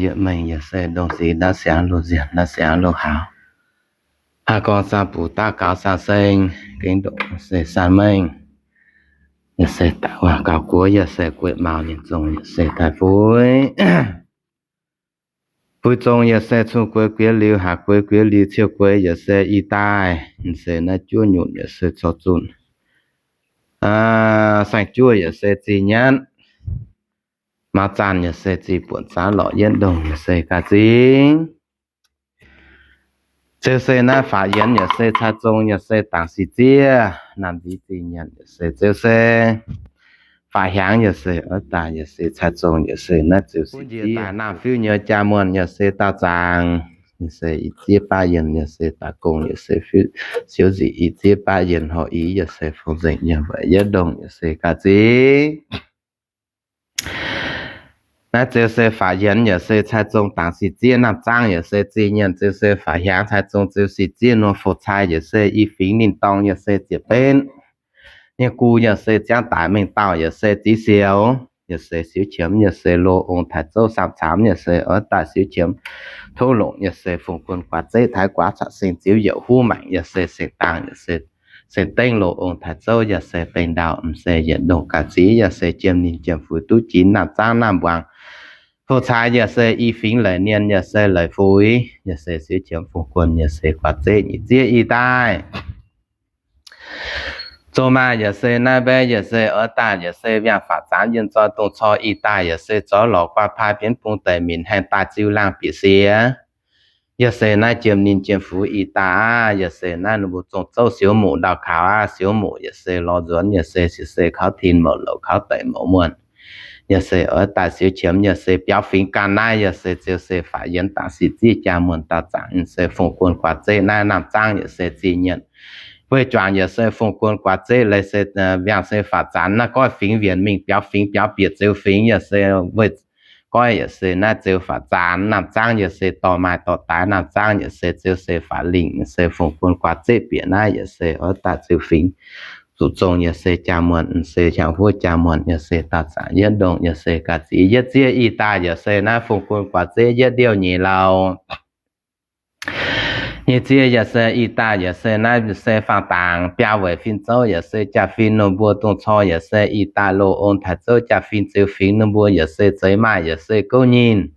Yietc mengh yaac se ndongc ziex naaiv siangx loz-nzienh, naaiv siangx loz-hauz. Aa gorngv saah, bungx daav gaux saah seng, gengh ndongc se saah mengh. Yaac se daaih waac gaux guoqv, yaac se gueiv maux ninh zong, yaac se daaih fuix. Fuix zong yaac se cun-gueix guiex liuz, haaix gueix guiex liuz, ciou gueix yaac se ih daaih, se naaiv juov nyutc yaac se corc zunh. Saeng-juov yaac se zih nyanv. Maux zaanh yaac se zih buonc zaanv lorqc, yietv ndongh yaac se gaax zingx. Ziouc se naaiv faatv yienx yaac se cai zong, yaac se dangc sic zieqv, naamh nziv zih nyanc yaac se ziouc se faatv hiaangx yaac se oix daaih yaac se cai zong, yaac se naaiv ziouc sic zieqv daaih naamh fiuv nyouz jaa muonh yaac se daauh zaangc, yaac se ih zieqv baav yienh, yaac se daaih gong, yaac se siouv nzic ih zieqv baav yienh horh i, yaac se fungx nzengc yienh weic yietv ndongh yaac se gaax zingx. Naaiv ziouc se faatv yienx yaac se cai zong dangc sic zieqv, naamh zaangv yaac se zih nyanc ziouc se faatv hiaangx, cai zong ziouc sic zieqv nor, fouc cai yaac se i fingx ninh dorngh yaac se ziepc benv. Nyei gu yaac se ziangv daic mengh dauh yaac se zix siouc, yaac se siouv qiemx yaac se loz ong taaix zouv saam-caamx yaac se oix daaih siouv qiemx tov longc yaac se fungx guon guaax zeqv taaix guaax caqv seng ziouv youc huv maengc yaac se seng dangh yaac se seng dengv loz ong taaix zouv yaac se beng ndau m'seix yietc ndongh ga'zic yaac se jiem ninh jiem fuix duqv jiex naamh zaangv naamh mbuangz. Fouc cai yaac se i fingx leic nien yaac se leic fuix yaac se siouv qiemx fungx guon yaac se guaax zeqv nyic zieqv ih daaih. Zoux maaih yaac se naaiv mbaeqv yaac se oix daaih yaac se viangh faatv zaanx yienh zoi dongh cor ih daaih yaac se zorqv lorz guaax paaiv bienv bung deic minc haengh daaih ziux laangh bieqc siex. Yaac se naaiv jiem ninh jiem fuix ih daaih aqv. Yaac se naaiv ninh mbuo zong zouv siouv muqc ndau kaux aqv. Siouv muqc yaac se lorz nzuonx yaac se siec se kaux tin mouc louc kaux deic mouc muonh. Yaac se oix daaih siouv qiemx yaac se biaux fingx ganh naaiv yaac se ziouc se faatv yienx dangc sic zieqv jaa muonh daauh zaangc se fungx guon guaax zeqv naaiv naamh zaangv yaac se zih nyienc. Weih juangc yaac se fungx guon guaax zeqv leiz se viangh se faatv zaanx naaiv goiv fingx wienc mingh biaux fingx biaux bieqc zeux fingx yaac se weih goiv yaac se naaiv zeux faatv zaanx naamh zaangv yaac se dorh maaih dorh daaih naamh zaangv yaac se ziouc se faatv lingh se fungx guon guaax zeqv bieqc naaiv yaac se oix daaih zeux fingx zuqc zong yaac se jaa muonh se hiaangx huov jaa muonh yaac se daauh zaangc yietv ndongh yaac se ga'zic yietv zieqv ih daaih yaac se naaiv fungx guon guaax zeqv yietv ndiouh nyeic lauh. Nyic zieqv yaac se ih daaih yaac se naaiv se faang dangc biaa weic fin zouv yaac se jaa-fin ninh mbuo dongh cor yaac se ih daaih loz ong taaix zouv jaa-fin zeux fingx ninh mbuo yaac se zeix maaih yaac se gouv nyinh.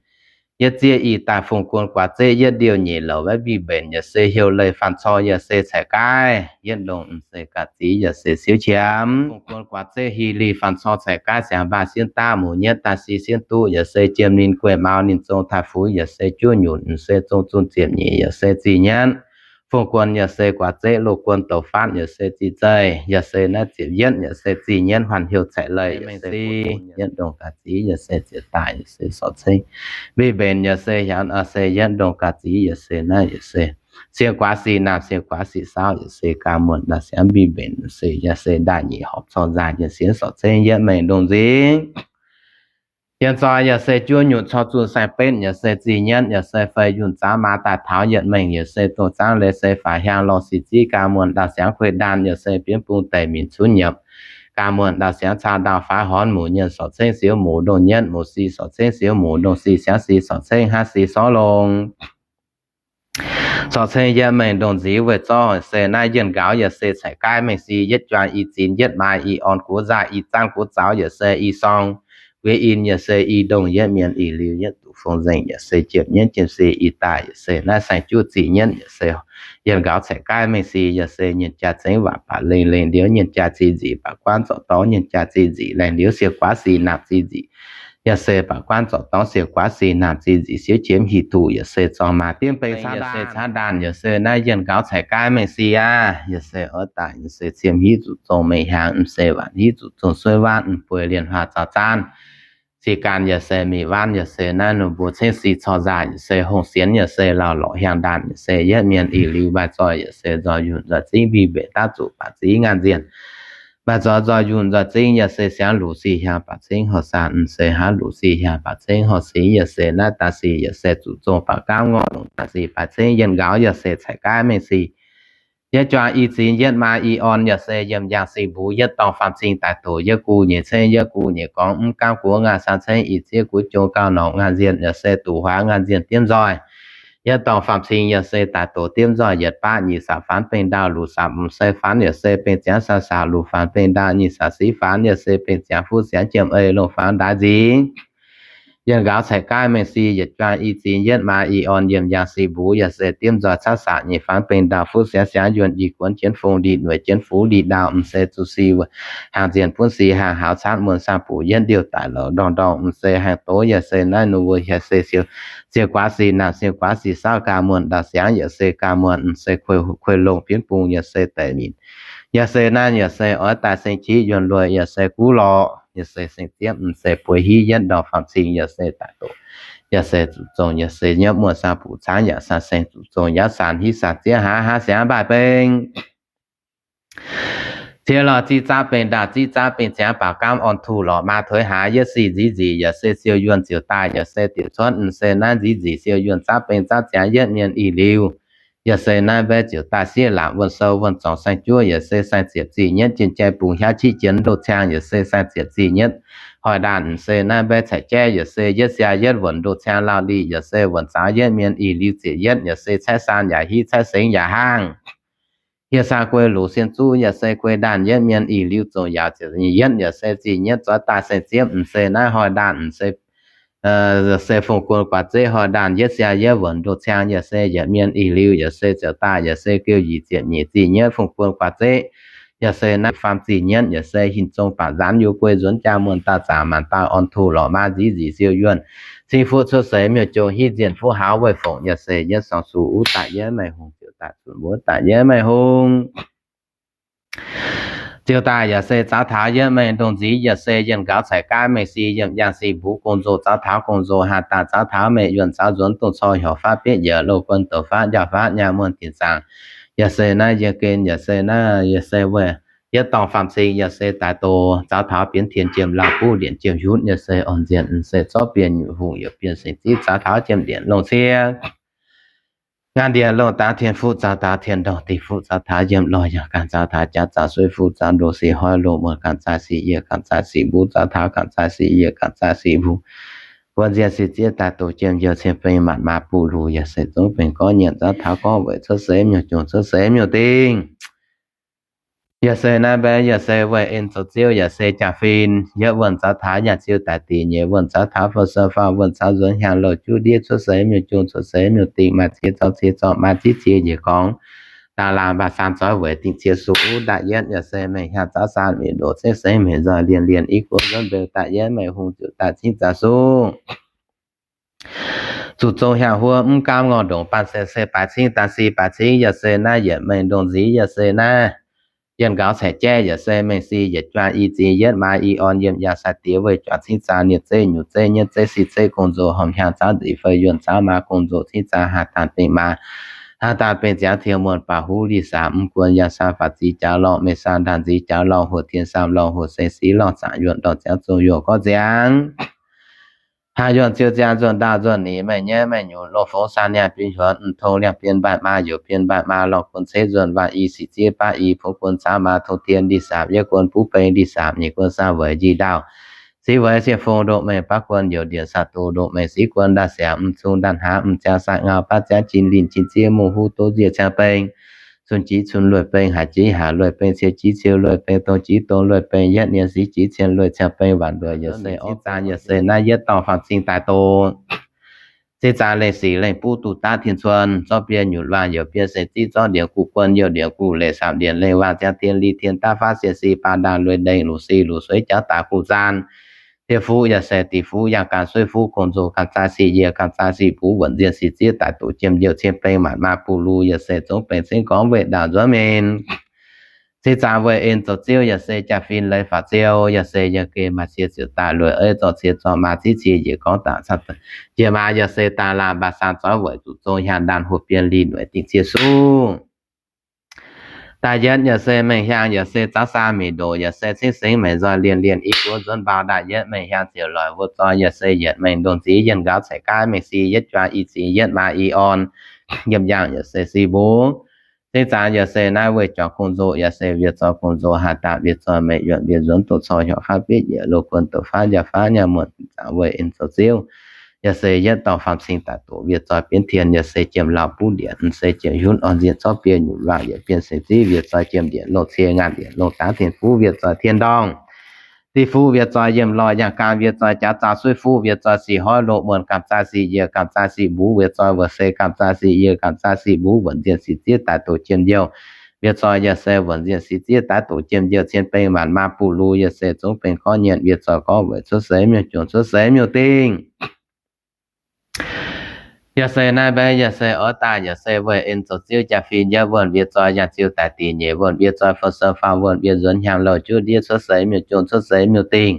Yietv zieqv ih daaih fungx guon guaax zeqv yietv ndiouh nyeic louc wav mbiv mbenc yaac se heuc leih faanh cor yaac se caiv gaav yietv ndongh m'seix ga'zic yaac se siouv qiemx fungx guon guaax zeqv hih lih faanh cor caiv gaav siangx mbaah sienv daav muc nyietv daaih si sienv duqv yaac se jiem ninh gueiv maux ninh zong taaih fuix yaac se juov nyutc m'seix zong zunh ziepc nyeic yaac se zih nyienv. Fungx guon yaac se guaax zeqv loz guon douc faatv yaac se zih zeih yaac se naaiv ziepc yietv yaac se zih nyienv huaanh heuc caix leih yaac se yietv ndongh ga'zic yaac se ziepc daaih yaac se sorc cengv mbiv mbenc yaac se hiaangx se yietv ndongh ga'zic yaac se naaiv yaac se sienx guaax sic naamh sienx guaax sic saauv yaac se ga'muonc ndau siangx mbiv mbenc se yaac se ndaaih nyeic horpc cor nzaaih yaac sienx sorc cengv yietv mengh ndongh nzingx. Yienh zoih yaac se juov nyutc cor zunh saeng-betv yaac se zih nyienv yaac se fei yunh zaanv maa daaih taux yietc mengh yaac se dongh zaangv leiz se faix hiaang lorh sic zieqv ga'muonc ndau siangx kuei ndaanh yaac se bienv bung deic minc cunv nyiemc ga'muonc ndau siangx caa ndau faix horn muc nyienc sorc cengv siouv muc ndongh nyienv muc si sorc cengv siouv muc ndongh si siangx si sorc cengv hnangv si sorv longx. Sorc cengv yietv mengh ndongh nzingx weih zorqv se naaiv yienh nqaux yaac se caiv gaav mengh si yietv juang i zin yietv maaiz i orn guv nzaaih i zaanv guv zaux yaac se i sorng guiex in yaac se i ndongh yietv mienh ih liuz yietv duqv fongc nzengc yaac se jiem nyienv jiem si ih daaih yaac se naaiv saeng-juv zih nyienv yaac se yienh nqaux caiv gaav mengh si yaac se nyienh jaa zengv waac baac lengh lengh liuz nyienh jaa zinh nzic baac guanv zorc dorngv nyienh jaa zinh nzic lengh liuz sienx guaav sic naamh zinh nzic yaac se baac guanv zorc dorngv sienx guaav sic naamh zinh nzic siouv qiemx hih duqv yaac se zorng maaih diev bengx caav ndaanh yaac se naaiv yienh nqaux caiv gaav mengh si aqv. Yaac se oix daaih yaac se ciem hiuv zuqc zong mengh hiaangx m'seix waanc hiuv zuqc zong sueiv waanv m'bueix lienh huaax zaux zaanv sic ganh yaac se mingh waanv yaac se naaiv ninh mbuo cengv si corc nzaaih yaac se hongh sienx yaac se lauh lorqc hiaang ndaanh yaac se yietv mienh ih liuz maaih zoih yaac se nzoih yunh nzoih zingv mbiv mbenc daav zuqc baac zingv ngaanh nzienh maaih zoih nzoih yunh nzoih zingv yaac se siangx luqc sic hiaangx baac cengv horh saanh m'seix hnangv luqc sic hiaangx baac cengv horh sic yaac se naaiv daaih sic yaac se zuqc zong baac gaamv ngorc longc daaih sic baac cengv yienh nqaux yaac se caiv gaav mengh sic Yietv juang i zin yietv maa i orn yaac se yiem yangh sih mbuo yietv dorngh faam cing daaih doqc yietv guv nyeic ceng yietv guv nyeic gorngv mv gaamv guov ngaanh san ceng i zieqv guv jong gauh norqc ngaanh nzienh yaac se duqv huaax ngaanh nzienh diemv nzoih. Yietv dorngh faam cing yaac se daaih doqc diemv nzoih yietc baqv nyic sac faanx bengh ndaauh luc sac m'sei faanx yaac se bengh ziangx sac sac luc faanx bengh ndaauh nyic sac siqv faanx yaac se bengh ziangx fuqv siangx jiem ei longh faanx ndaix nzingx. Yienh nqaaux caic gaaiv mengh si yietc juang i zin yietv maa i orn yiem yangh sih mbuo yaac se diemv nzoih cav sac nyic faanx bengh ndaauh fuqv siangx siangx yuonh i guonx jienv fong ndih nueic jienv fuqv ndih ndaauh m'sei zuqc si haangh nzienh bunv si haangh haaux caatv muonh saah buc yietv ndiuh daic louc ndorngh ndorngh m'sei haangh doz yaac se naaiv nor wuov yaac se siou, siou guaav si naamh siou guaav si saauv gaax muonh ndau siangx yaac se gaax muonh m'sei kuei longh bienv bung yaac se daic minc. Yaac se naaiv yaac se oix daaih seng qiex yuonh lueic yaac se guv lorqc yaac se seng ziepv m'sei bueix hiv yietv ndorngh faam cing yaac se daaih doqc. Yaac se zuqc zong yaac se nyiemv muonh saah buc caangv yaac saah seng zuqc zong yaac saan hiv saah zieqv hnangv hnangv siangx mbaih beng. Ziex lorh zieqv zaqv bengh ndaauh zieqv zaqv bengh ziangx baaux gaamv orn tuh lorqc maa tuix haaix yietv sih nziv nzic yaac se siou yuonh ziouc daaih yaac se dieqc cuotv m'sei naaiv nziv nzic siou yuonh zaqv bengh zaqv ziangx yietv mienh ih liuz. Yaac se naaiv mbaeqv ziouc daaih sieqv laangc wuonh sou wuonh zorngc saeng-juov yaac se saeng-ziepc ziqc nyietv jien jai bungx hiav qiex jiex ndoh ciang yaac se saeng-ziepc ziqc nyietv. Hoic ndaanh m'sei naaiv mbaeqv caic jaiv yaac se yietv siaa yietv wuonc ndoh ciang lauh lih yaac se wuonc zaaux yietv mienh ih liuz ziepc yietv yaac se caaiv saan yaac hiv caaiv sengx yaac haangh. Hieh saa guei lux sien zuqv yaac se guei ndaanh yietv mienh ih liuz zongc yaac ziepc yietv yaac se ziqc nyietv zuov daaih saeng-ziepv m'sei naaiv hoic ndaanh m'sei se fong guon guaax zeqv hoic ndaanh yietv siaa yietv wuonc ndoh ciang yaac se yietc mienh ih liuz yaac se ziouc daaih yaac se geu yaac ziepc nyeic ziqc nyietv fong guon guaax zeqv. Yaac se naaiv faam ziqc nyietv yaac se hinc zong baac nzaanx yie guei nzuonx jaa muonh daaih zaqc maanc daaih orn tuh lorqc maa nziv nzic siou yuonh. Cing fuqv cuotv seix miuc-jong hiv nzienh fuqv hauz weih fongc yaac se yietv sorng suqv uv daaih yietv meih hungh ziouc daaih zunc mbuov daaih yietv meih hungh ziouc daaih yaac se zaux taux yietv meih ndongh nziv yaac se yienh nqaux caic gaaiv mengh si yiem yangh si mbuv gong-nzou zaux taux gong-nzou haah daaih zaux taux meih yuonh zaux nzuonx dongh cor hiorc faatv bietv yiec loz guon douc faatv njaaux faatv nyaah muonh dinc zaangc. Yaac se naaiv yie gen yaac se naaiv yaac se weih yietv dorngh faam cing yaac se daaih doqc zaux taux bienx tien jiem laauh buv ndienc jiem hiuv yaac se orn nzienh m'sei zorqv bienh nyutc hungh yaac bienh sengx zieqv zaux taux jiem ndienc longh ciev ngaanh ndienc longh daaih tien fuqv zaux taux tien ndorngh dih fuqv zaux taux yiem lorh yaac ganh zaux taux jaax zaux suiv fuqv zaux ndoh sic hnoi longh muonh ganh zaaih sic yie ganh zaaih sic mbuv zaux taux ganh zaaih sic yie ganh zaaih sic mbuv. Buonv nzienh sic zieqv daaih doqc jiem njoux cien beng maanc maa buv lux yaac se zungv bengx gorngv nyienc zaux taux gorngv weic cuotv seix miuc-jong cuotv seix miuc-ding. Yaac se naaiv mbaeqv yaac se weih en zoux ziouv yaac se jaa fin yietv wuonh zaux taux yaac ziouv daic dingc nyeic wuonh zaux taux fou sou faam wuonh caux nzuonx hiaang louh juv ndiev cuotv seix miuc-jung cuotv seix miuc-ding maaih cie zorqv cie zorqv maaih zieqv cie njiec gorngv daaih laangh mbaah saan zoix weic dingc cie suqv uv daaih yietv yaac se mengh hiaang zaux saan mingh ndoqc cengv sengx mengh nzoih lienh lienh i guoqv nzuonx mbeu daaih yietv meih hungh ziouc daaih cingv zaux suqv zuqc zong hiaang huov mv gaamv ngorc ndongc baan se se baaix cingv daaih si baaix cingv yaac se naaiv yietc mengh ndongh nziv yaac se naaiv yienh nqaux caeqv jaiv yaac se mengh si yietc juang i zin yietv maa i orn yiem yaac sai diex weih juangc cingv zaa nienv zeiv nyutc zeiv nyietv zeiv si zeiv gong-nzou hormh hiaang zaav nzic fei yuonh zaav maa gong-nzou cingv zaa haah daanh bengh maa haah daanh bengh ziangx tieu muonh baac huv lih saam mv guon yaac saam faatv ziv jaux lorngh mengh saam ndaanh nziv jaux lorngh hoc tien saam lorngh hoc seng siv lorngh zaangc yuonh ndorngh ziangx zong yuonh gorngv ziangx Haah yuonh ziouc ziangh nzuonx ndaauh nzuonx nix, meih nyaiv meih nyunc, longh fongx saah niangh bienh huonx, m'tong liangh bienh mbaih maa, youz bienh mbaih maa, lorngh guon ceix nzuonx, waac i sic zieqv baav i, pungx guon caav maa, tong tien ndih saapc, yietv guon buv beng ndih saapc, nyic guon saah weic njiec ndaauh, siv weic sieqv fong ndoqv mengh baav guon, youz ndiev saah doz ndoqv mengh siv guon, ndaauh siangx m'zung ndaauh hnangv, m'ziangx saah ngau baav ziangx, jin linh jin zieqv mungh huv doz nziec ciangx beng, cun jiex cun lueic beng, haaix jiex haaix lueic beng, ciou jiex ciou lueic beng, dong jiex dong lueic beng, yietv nienx siv jiex cien lueic ciangx beng, waanc nduoc yaac se orv zaan yaac se naaiv yietv dorngh faam cing daaih doqc. Cingv zaax lengh sic lengh buv duqv daav tien cuon, zorqv bienh nyutc waang youz bienh seix zieqv, zorqv ndienx guv guon youz ndienx guv leic, saapc ndienx lengh waang ziangx tien li tien daav faav sieqv sic baav ndaanh lueic ndengh luqc sic luqc sueiv jauv daaih guv zaan. Diev fuqv yaac se diex fuqv, yangh ganh sueiv fuqv, gong-nzou ganh zaaih sic yie ganh zaaih sic buv, wuonc nzienh sic zieqv daaih doqc jiem youh cien beng, maanc maa buv lux yaac se zungv bengx cingv gorngv weih ndaauh nzuonx mingh. Cingv zaax weih en zoux ziouv yaac se jaa-fin leiz faaux ziouh, yaac se yiem geh maaih cie ziouc daaih lueic ei zorqv cie zorqv maa zieqv cie njiec gorngv daaih caqv jiex maa yaac se daaih laangh mbaah saan zoix weic zuqc zong hiaang ndaanh hoc bienh linh weic dingc cie suqv. Daaih yietv yaac se mengh hiaang yaac se zaux saa mingh ndoqc yaac se cingv sengx mengh nzoih lienh lienh i guoqv nzuonx mbau daaih yietv mengh hiaang ziouc loic wuov zoi yaac se yietc mengh ndongh nziv yienh nqaux caiv gaav mengh si yietv juang i zin yietv maa i orn yiem yaangh yaac se si mbuv. Cingx zaangc yaac se naaiv weih jauv gong-nzoh, yaac se wiev zoi gong-nzoh, haih daaih wiev zoi meih yuonh wiev nzuonx doqc cor hnyouv faatv bieiv njiec loz guon doqc faatv njaaux faatv nyaanh muonc zaangc weih in zoux ziouv. Yaac se yietv dorh faam cing daaih doqc wiev zoi bienv tien, yaac se jiem lauh buv ndieqc, se jiem hunv orn nzieqc zorqv biei nyutc waac yietc bienv seix ziv wiev zoi jiem ndieqc loh cie ngaanh ndieqc loh daav tien fuv wiev zoi tien ndorngh. Div fuv wiev zoi yiem lorh yangh gaam wiev zoi jaav zaux suiv fuv wiev zoi sic hoiv loh muonc gamh zaaih sic yiec gamh zaaih sic mbuv wiev zoi wuoc se gamh zaaih sic yiec gamh zaaih sic mbuv wuoc nzienh sic ziev daaih doqc jiem njouh. Wiev zoi yaac se wuoc nzienh sic ziev daaih doqc jiem njouh cien beng maanc maa buv lux yaac se zungv beng gorngv nyienh wiev zoi gorngv weic cuotv seix miuc-jungh cuotv seix miuc-dingh. Yaac se naaiv mbaeqv yaac se oix daaih yaac se weih en zoux ziouv jaa-fin njiec wuonh wiev zoi yangh ziouv daaih dingc nyeic wuonh wiev zoi fou sou faam wuonh wiev nzuonx hnyangx louh juv ndiev cuotv seix miuc-jungh cuotv seix miuc-dingh.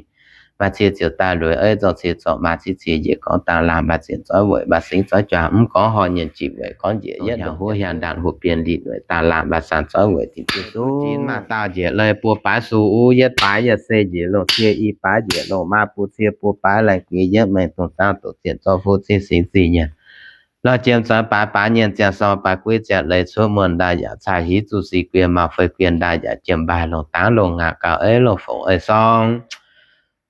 Maaih cie ziouc daaih lueic eiv zorqv cie zorqv maa civ cie njiec gorngv dangh laangh maaih zienh zorqv weic maaih singx zorqv juangc mv gorngv horh nyienh jiex weic gorngv njiec yietv hiaangx huov hiaangx ndaangc hoqc bienh lih lueic dangh laangh maaih saanh zorqv weic dingc jienv zuqv jin maaih daauh njiec leiz buo baaix suv uv yietv baaix yaac se njiec loh cie i baaix njiec loh maa buo cie buo baaix laengz guiex yietv maengx dongh zaangv doqc zienh zorqv fuv zinh singx zinh nyienh. Lorh jiem zoux baaix baaix nyienh ziangh sorng baaix guiv ziangh leiz cuotv muonh ndaaih yaac caa hiv zuqc sic guienh maux fei guienh ndaaih yaac jiem mbaaih longc dangv longc ngaanc gauh eiv longc fongc ei sorng.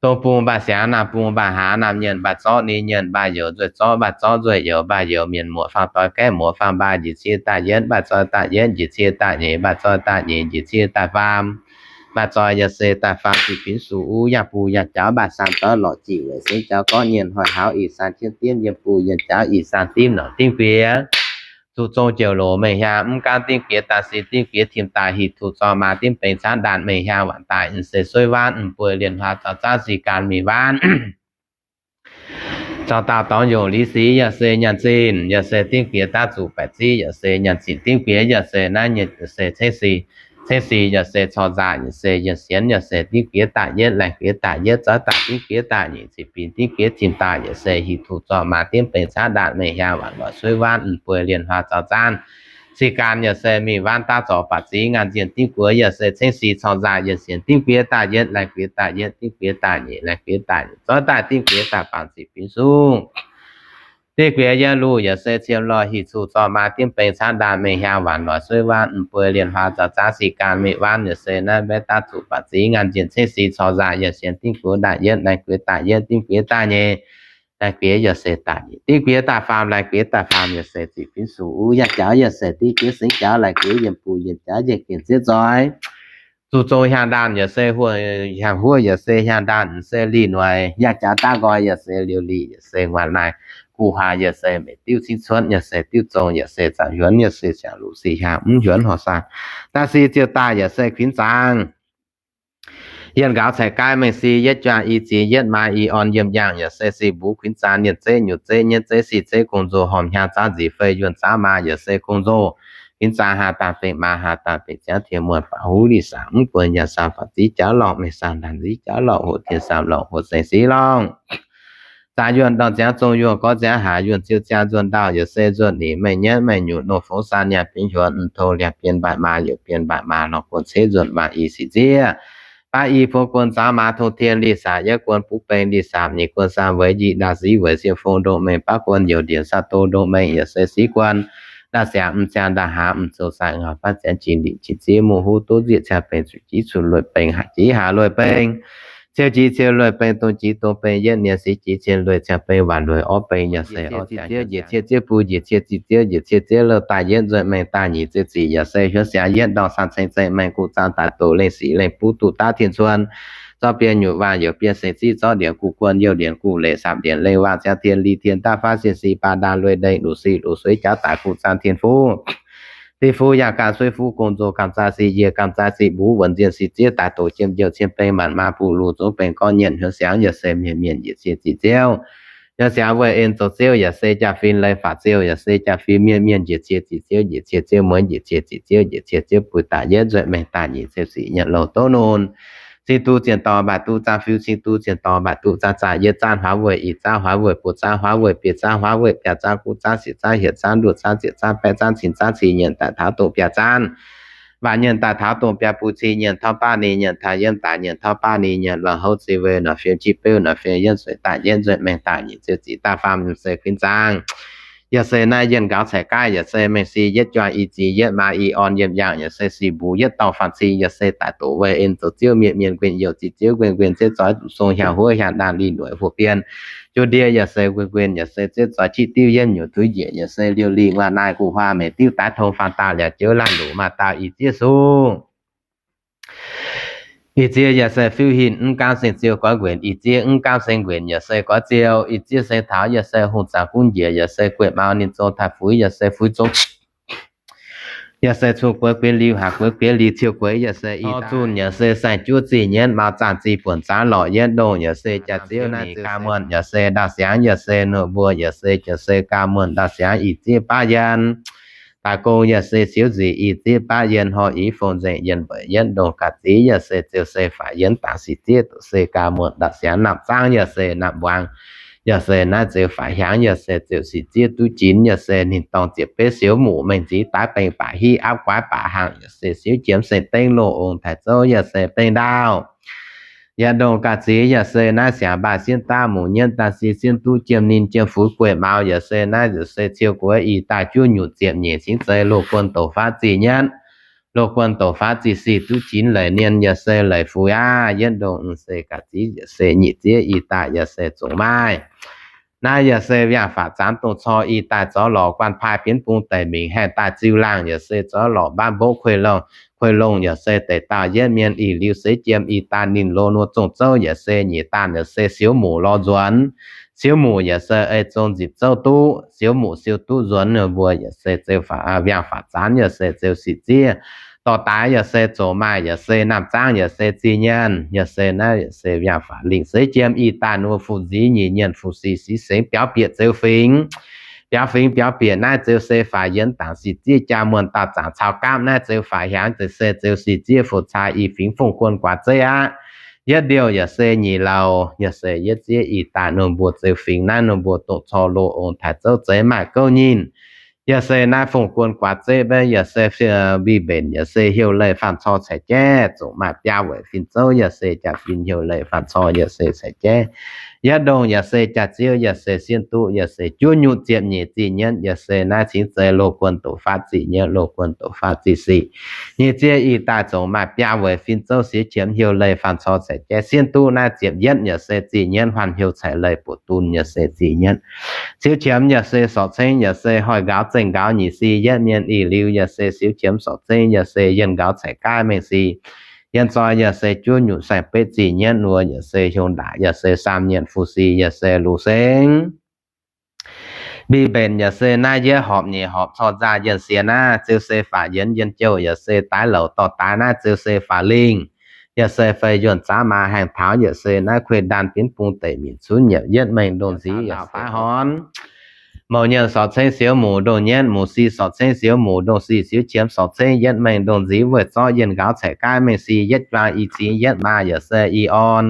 Dongh bung mbaaih siangx naamh bung mbaaih hlaax naamh nyienh mbaaih zorqv ninh nyienh mbaaih youz nzueih zorqv mbaaih zorqv nzueih youz mbaaih youz mienh muoz faang doix gaeqv muoz faang mbaaih njiec cie daaih yietv mbaaih zoi daaih yietv njiec cie daaih nyeic mbaaih zoi daaih nyeic njiec cie daaih faam. Mbaaih zoi yaac se daaih faam ziqc binv suqv uv yangh bung yangh jaux mbaaih saanh doiv lorqc jic weic singx jaux gorngv nyienh hoic hlauv ih saanh jienv dimv yiem bung yiem jaux ih saanh dimv norqc dimv guiex. Zuqc zong jeuc loc mengh hiaang mv gaanv dimv guiex daaih sin dimv guiex tim daaih hic tuc zorqv maa dimv beng caanv ndaanh mengh hiaang waanc daaih se suiv waanv m'buo lienh hlaax zaux zaanv sic gaanv mingh waanv. Zaux daauh dorngx yongc liz sic yaac se nyaanh zinh yaac se dimv guiex daav zuqc baeqc ziv yaac se nyaanh zinh dimv guiex yaac se naaiv nyienh se cengv sic. Cengv sic yaac se corc nzaaih yaac se yienh sienx yaac se dimv guiex daaih yietv laengh guiex daaih yietv zorqv daaih dimv guiex daaih nyeic ziqc binc dimv guiex tim daaih yaac se hic tuc zorqv maa dimv beng caanv ndaanh mengh hiaang waanc lorqc suiv waanv m'buo lienh hlaax zaux zaanv sic gaanv yaac se mingh waanv daav zorqv baeqc ziv ngaanh nzienh dimv guiex yaac se cengv sic corc nzaaih yienh sienx dimv guiex daaih yietv laengh guiex daaih yietv dimv guiex daaih nyeic laengh guiex daaih nyeic zorqv daaih dimv guiex daaih faam ziqc binc sung. Dimv guiex yietv luh yaac se ciem lorh hic tuc zorqv maa dimv beng caanv ndaanh mengh hiaang waanc lorqc suiv waanv m'buo lienh hlaax zaux zaanv sic gaanv mingh waanv yaac se naaiv mbaeqv daav zuqc baeqc ziv ngaanh nzienh cengv sic corc nzaaih yienh sienx dimv guiex daaih yietv laengh guiex daaih yietv dimv guiex daaih nyeic laengh guiex yaac se daaih nyeic dimv guiex daaih faam laengh guiex daaih faam yaac se ziqc binc suqv uv yangh jaux yaac se dimv guiex singx jaux laengh guiex yiem bung yiem jaux yiem gengh zieqv zoih. Zuqc zong hiaang ndaanh yaac se huoqv hiaang huoqv yaac se hiaang ndaanh se lih noic yangh jaux daav nqoi yaac se liouh lih yaac se nguaaic naaic guv huaax yaac se meic diuv cingv cuotv yaac se diuv zong yaac se zaangc hiuonx yaac se siangx luqc sic hiaang mv hiuonx horc saah. Daaih sic ziouc daaih yaac se kuinx zaangc. Yienh nqaaux caic gaaiv mengh sic yietv juangc i ziex yietv maa i orn yiem yangh yaac se sic mbuv kuinx zaangc nyienh zeqv nyutc zeqv nyienv zeqv sic zeqv gong-nzou hormh hnyangx zaanv nzic fei yuonh zaanv maa yaac se gong-nzou. Kuinx zaangc haaz daaih fengx maa haaz daaih fengx ziangv tien muonh faaux huv lih saamv mv buonc yaac saamv faaux ziv jaav lorqc mengh saamv ndaanh ziv jaav lorqc hoqc tien saamv lorqc hoqc sengx siv lorqc. Zaangc yuonh ndorngh ziangx zong yuonh gorv ziangx haaix yuonh ziouc ziangx nzuonx ndau yaac se nzuonx nyic maengh nyienv maengh nyutc nor fongx san nyaanh binx hiuonx mv tong liangx bien mbaih maa youc bien mbaih maa lorh guon ceix nzuonx waangc i sic ziev. Baav i buo guon zaangv maa tong tien lih saamv yietv guon buv beng lih saamv nyic guon san weic nyic ndaauh ziv weic siepv fong ndongh mengh baav guon youc ndiev saa do ndongh mengh yaac se siv guon. Ndaauh siangx m'ziangx ndaauh hlaax m'zou sai ngau baav ziangx jin lingc jin ziev muoz huv duqv nzieqc ciangv beng zuqc jiv cuotv lueic beng haic jiv haaix lueic beng. Ciou jiv ciou lueic beng dong jiv dong beng yietv nyienz siv jiv cien lueic ciangv beng waanc lueic orv beng yaac se orv ziangx njiec cie ziev bun njiec cie ziqc ziev njiec cie ziev louh daaih yietv nzueic mengh daaih nyic ziouc ziqc yaac se hiuv siangx yietv ndorngh san ceng zengc mengh guv zaang daaih doqc lengh sic lengh buv duqv daav tien cuon. Zorqv biei nyutc waang youc biei sengx ziv zorqv ndienx guv guon youh ndienx guv leic saapv ndienx lengh waang ziangh tien li tien daav faanv sien sic baac ndaanh lueic ndengh luqc sic luqc sueiv jauv daaih guv zaang tien fuv. Dinh fuv yangh gaam suiv fuv gong-nzou gamh zaah sic yiec gamh zaah sic mbuv wuonc nzienh sic ziev daaih doqc jiem njouh cien beng maanc maa buv lux zungv beng gorngv nyienh hiuv siangx yaac se mienh mienh njiec cie ziqc ziouv. Hiuv siangx weih en zoux ziouv yaac se jaa-fin leiz faatv ziouv yaac se jaa-fin mienh mienh njiec cie ziqc ziouv njiec cie ziouv mueiz njiec cie ziqc ziouv njiec cie ziouv buix daaih yietv nzueic mengh daaih nyic ziouc sic nyietc louh doqv nunc. Cing duqv zienh dorngx mbaatc duqv zaang fiuv, cing duqv zienh dorngx mbaatc duqv zaang zaah yietv zaanv huaav weic i zaanv huaav weic buo zaanv huaav weic biei zaanv huaav weic biaa zaanv guv zaanv siec zaanv hietc zaanv luoqc zaanv ziepc zaanv baeqv zaanv cin zaanv cin nyienh daaih taux dongh biaa zaanv. Waac nyienh daaih taux dongh biaa bun cin nyienh tov baav ninh nyienh taux yiem daaih nyienh tov baav ninh nyienh luoqc houv ziex weic norqc fiem jiex beuv norqc fiem yietv sueic daaih yietv nzueic mengh daaih nyic ziouc ziqc daaih faam se kuinx zaang. Yaac se naaiv yienh nqaux caic gaaiv, yaac se mengh si yietv juang i ziex yietv maa i orn yiem yangh, yaac se sic mbuc yietv dorngh faanh cing, yaac se daaih doqc weih en zoux ziouv mienh mienh guinh youh ziqc ziouv guinh guinh zeiv zoix zuqc song hiaang huov hiaang ndaanh lih noic huoqv bienh juov ndie, yaac se guinh guinh yaac se zeiv zoix qiv diuv yietv nyuoqc tuix njiec, yaac se liouh lih nguaaiv naaiv guv huaang meic diuv daaih tong faanh daauh liaauc joux laanh luqc maaih daauh i ziev sung. Ih ziex yaac se fiuv hinc mv gaamv seng ziou goiv nquenc, ih ziex mv gaamv seng nquenc yaac se goiv ziou, ih ziex seng taux yaac se hungh zaangc gunv njiec, yaac se gueiv mau ninh zong taaih fuix, yaac se fuix zong, yaac se cun gueix gueix liuz haac gueix gueix liuz ciou gueix, yaac se i zunh, yaac se saeng juov zih nyienv mau zaanh zih buonc zaanv lorqc yietv ndongh, yaac se jaax ziouv naaiv ziouc gaa muonh, yaac se ndaauh siangx, yaac se nuonh mbuo, yaac se jaax se gaa muonh ndaauh siangx ih ziex baav yienh. Daaih gong yaac se siouv nzic ih ziex baav yienh hnoi i fong nzengc yienh mbeix yietv ndongh ga'ziv, yaac se ziouc se faix yienh dangx sic ziev doqc se gaa muonh ndaauh siangx namh zaangv, yaac se namh mbuangz, yaac se naaiv ziouc faix hiaangx, yaac se ziouc sic ziev duqv jinx, yaac se ninh dorng ziepc betv siouv muc mengh nziv daaih bengx baac hiv aapv guaav baac hangh, yaac se siouv qiemx seng dengv loz ong taaix zouv, yaac se bengx ndaauh yietv ndongh ga'ziv, yaac se naaiv siangx mbaaih sienh daav muc nyienv daaih si sienh duqv jiem ninh jiem fuix gueiv mau, yaac se naaiv yaac se ciou gueix ih daaih juov nyutc ziepc nyeic cingv zei loz guon doqc faatv zih nyienv, loz guon doqc faatv zih sic duqv jinx leic nien, yaac se leic fuix aav yietv ndongh se ga'ziv, yaac se nyic ziex ih daaih yaac se zungv maaih. Naaiv yaac se viangh faatv zaanv dongh cor ih daaih zorqv lorqc guanh paaiv bienv bung deic mingh haengh daaih ziux laangh, yaac se zorqv lorqc mbaanv mbopv kuei longh, kuei longh, yaac se deix dauh yietv mienh ih liuz seix jiem ih daaih ninh lo nuov zongh zouv, yaac se nyeic daanh yaac se siouv muc lorz nzuonx. Siouv muc yaac se ei zong nzipc zouv duqv, siouv muc siou duqv nzuonx ninh mbuo yaac se ziouc faatv, viangh faatv zaanv yaac se ziouc sic ziev. Dorh daaix yaac se zoux maaih, yaac se namh zaangv yaac se zih nyienv, yaac se naaiv yaac se viangh faatv lingh seix jiem ih daaih nuov fu nziv nyic nyienv fu sic sic sengx biaux bieqc ziouc fingx. Biaux fingx biaux bieqc naaiv ziouc se faix yienh dangx sic ziev jaa muonh dauh zaangc caux gaapv naaiv ziouc faix hiaangx ziouc se ziouc sic ziev fu caa i fingx fongh guon guaax zeiv aqv. Yietv ndiouh yaac se nyic lauh, yaac se yietv ziev ih daaih ninh mbuo ziouc fingx naaiv ninh mbuo dongh cor loz ong taaix zouv zeiv maaih gouv nyinh. Yaac se naaiv fongh guon guaax zeiv mbaeqv yaac se mbic mbenc yaac se heuc leih faanh cor caic jaiv, zungv maaih biaa weic fin zouv yaac se jaax fin heuc leih faanh cor yaac se caic jaiv. Yietv ndongh yaac se jaax ziouv yaac se sienh duqv yaac se juov nyutc ziepc nyeic zih nyienv yaac se naaiv cingv zei loz guon doqc faatv zih nyienv, loz guon doqc faatv zih sic. Nyic ziev ih daaih zungv maaih biaa weic fin zouv siouv qiemx heuc leih faanh cor caic jaiv. Sienh duqv naaiv ziepc yietv yaac se zih nyienv huaanh heuc caic leih buoqc dun yaac se zih nyienv. Siouv qiemx yaac se sorc cengv yaac se hoic nqaaux zengh nqaaux nyic si yietv mienh ih liuz yaac se siouv qiemx sorc cengv yaac se yienh nqaaux caic gaaiv mengh si. Yienh zoi yaac se juov nyutc saeng-betv zih nyienv wuov yaac se hiong ndaaic yaac se saam nyienc fu si yaac se luc sengx. Mbic mbenc yaac se naaiv yietv horpc nyeic horpc cor nzaaih yienh sienx naaiv ziouc se faatv yienx yienh jouh yaac se daaix louc dorh daaix naaiv ziouc se faatv lingh. Yaac se fei yuonh zaav maa haengh taux yaac se naaiv kuei ndaanh bienv bung deic minc cunv nyiepc yietv mengh ndongh nziv yaac se faix horn. Mouc nyienc sorc cengv siouv muc ndongh nyienv, muc si sorc cengv siouv muc ndongh sic, siouv qiemx sorc cengv yietv mengh ndongh nziv weih zorqv yienh nqaaux caic gaaiv mengh si yietv juang i cingx yietv maa yaac se i orn.